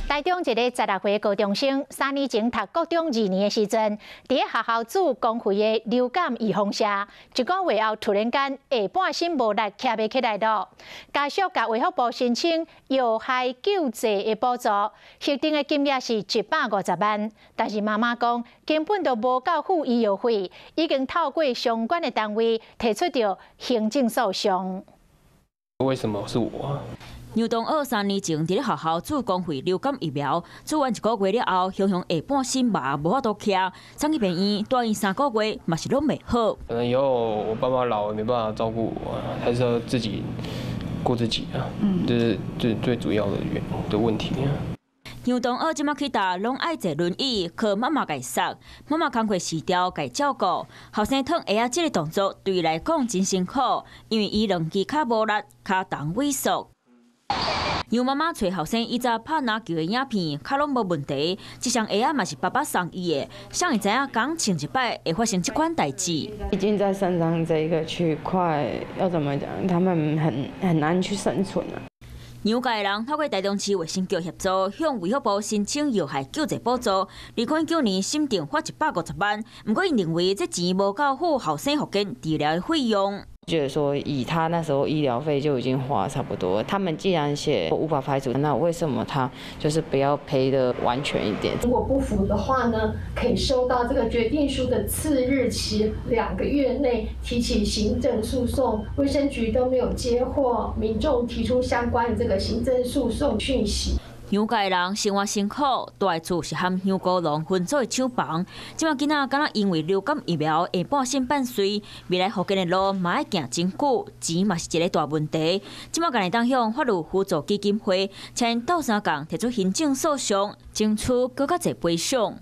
台中一个16歲高中生，3年前讀國中二年的時陣，佇咧學校注公費的流感預防射，一個月後突然間下半身無力，徛袂起來囉。家屬共衛福部申請藥害救濟的補助，核定的金額是150萬，但是媽媽講根本就無夠付醫藥費，已經透過相關的單位提出著行政訴訟。為什麼是我？楊東澳3年前佇咧學校注公費流感疫苗，注完一個月了後，雄雄下半身麻，無法度徛，送去病院蹛院3個月，嘛是攏袂好。可能以後我爸媽老了沒辦法照顧我，還是要自己顧自己啊，這是最最主要的原的問題。楊東澳這馬去佗攏愛坐輪椅，靠媽媽共捒，媽媽工課辭掉共照顧。後生脫鞋仔這个動作對伊來講真辛苦，因為伊兩支跤無力，跤筒萎縮。楊媽媽揣後生以前拍籃球的影片，跤攏無問題。這雙鞋仔嘛是爸爸送伊的，誰會知影剛穿一擺會發生這款代誌。已經在腎臟這個區塊，要怎麼講？他們很難去生存啊。楊家的人透過台中市衛生局協助，向衛福部申請藥害救濟補助。2019年審定發150萬，毋過𪜶認為這錢無夠付後生復健治療的費用。覺得說，以他那時候醫療費就已經花差不多，他們既然寫無法排除，那為什麼他就是不要賠得完全一點？如果不服的話呢，可以收到這個決定書的次日起2個月內提起行政訴訟。衛生局都沒有接獲民眾提出相關的這個行政訴訟訊息。楊家的人生活辛苦，蹛的厝是含香菇農分租的廠房。這馬囡仔敢若因為流感疫苗下半身半衰，未來復健的路嘛愛行真久，錢嘛是一個大問題。這馬會當向法律扶助基金會，請𪜶鬥相共提出行政訴訟，爭取閣較濟賠償。